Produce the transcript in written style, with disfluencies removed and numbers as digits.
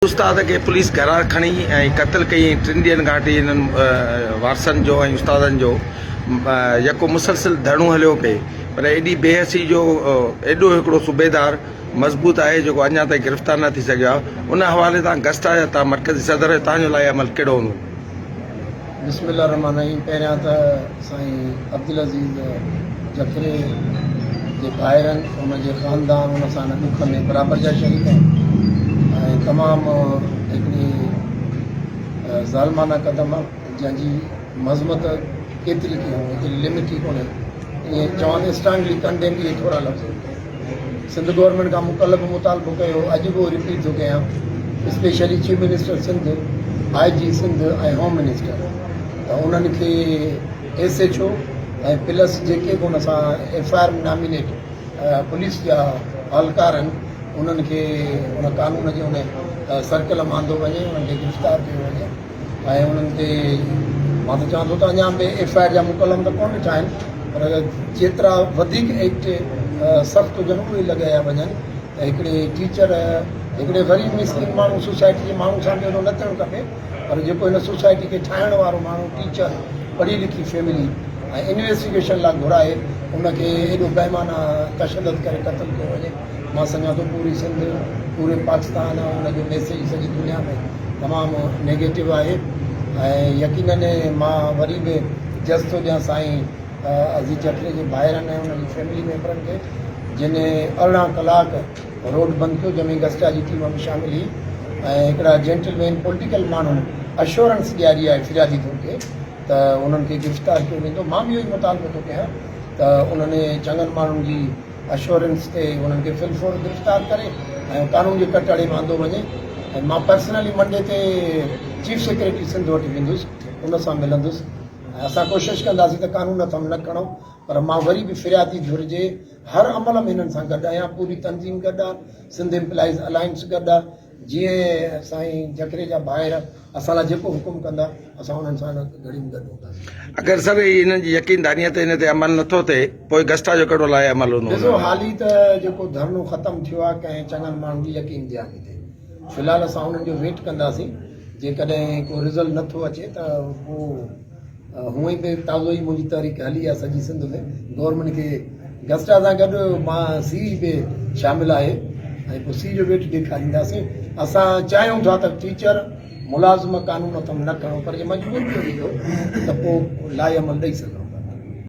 استاد کي پوليس گهران کڻي ۽ قتل ڪئي ۽ ٽن ڏينهن کان وٺي هنن وارثن جو ۽ استادن جو يڪو مسلسل ڌرڻو هليو پئي پر ايڏي بي حسي جو ايڏو هڪڙو صوبيدار مضبوط آهي جيڪو اڃا تائين گرفتار نه ٿي سگهيو آهي ان حوالي سان گسٽا جا تان مرڪزي صدر آهيو تان جو لاء عمل ڪهڙو هوندو؟ بسم الله الرحمٰن الرحيم پهريان ته سائين عبدالعزيز جکري جي ڀائرن ان جي خاندان ان سان ان ڏک ۾ برابر جا شريڪ آهن ۽ تمام هڪڙي ظالمانه قدم جنهن جي مذمت ڪيتري ڪيون ايتري لمٽ ئي ڪونهي ائين چوان ته اسٽرانگلي ڪنڊيم اهي ٿورا لفظ سنڌ گورنمينٽ کان مون ڪلهه به مطالبو ڪيو هو اڄ به اهو رپيٽ ٿو ڪيان specially chief minister Sindh, I G Sindh ۽ home minister ته انهن کي ايس ايڇ او ۽ پلس جيڪي به ان سان F I R ۾ nominate police جا اهلڪار آهن انهن کي ان قانون جي ان سرڪل ۾ آندو وڃي انهن کي گرفتار ڪيو وڃي. ۽ انهن تي مان ته چوان ٿو ته اڃا به ايف I R جا مون قلم ته ڪونه ڏٺا آهن پر جيترا وڌيڪ ايڪٽ سخت هجن اهي لڳايا وڃن ته هڪڙي ٽيچر هڪڙي غريب مسڪين ماڻهو سوسائٽي جي ماڻهو سان به اهڙو نه ٿيڻ کپي پر جيڪو هن سوسائٽي کي ٺاهڻ وارو ماڻهو ٽيچر پڙهي لکي فيملي ۽ انويسٽيگيشن لاء گهرائي ان کي ايڏو بيمانه تشدد ڪري قتل ڪيو وڃي مان سمجهان ٿو پوري سنڌ پوري پاڪستان ان جو ميسيج سڄي دنيا ۾ تمام نيگيٽو آهي ۽ يقينن مان وري به جس ٿو ڏيان سائين عزيز جکري جي ڀائرن ۽ انهن جي فيملي ميمبرن کي جن 18 ڪلاڪ روڊ بند ڪيو جنهن ۾ گسٽا جي ٽيم به شامل هئي ۽ هڪڙا جينٽل مين پوليٽيڪل ماڻهن اشورنس ڏياري آهي فريادي ڌر کي ته انهن کي گرفتار ڪيو ويندو مان به اهو ئي مطالبو ٿو ڪيان ته انهن چڱن ماڻهن جي اشورنس تي انهن کي في الفور گرفتار ڪري ۽ قانون جي ڪٽهڙي ۾ آندو وڃي ۽ مان پرسنلي منڊي تي چيف سيڪريٽري سنڌ وٽ ويندس ان سان ملندس ۽ اسان ڪوشش ڪنداسين ته قانون هٿ ۾ نه کڻو پر مان وري به فريادي ڌر جي هر عمل ۾ هنن سان گڏ آهيان پوري تنظيم گڏ آهي سنڌ امپلائيز الائنس گڏ آهي جيئن سائين جکري جا ڀائر اسان لاء جيڪو حڪم ڪندا اسان انهن سان ان گهڙي ۾ گڏ هونداسين. اگر سر انهن جي يقين دانيء تي ان تي عمل نٿو ٿئي پوء گسٽا جو ڪهڙو لاء عمل هوندو؟ ڏسو حالي ته جيڪو ڌرڻو ختم ٿيو آهي ڪنهن چڱن ماڻهن جي يقين دهاني تي في الحال اسان انهن جو ويٽ ڪنداسين جيڪڏهن ڪو رزلٽ نٿو اچي ته پوء هونئن به تازو ئي منهنجي تحريڪ هلي آهي سڄي سنڌ ۾ گورنمينٽ کي گسٽا سان گڏ مان سي به شامل آهي ۽ پوء سي جو ويٽ ڏيکارينداسين اسان چاهيون ٿا ته ٽيچر ملازم قانون هٿ ۾ نه کڻو پر جي مجبور ڪيو ويندو ته پوء لاء عمل ڏئي سگهون.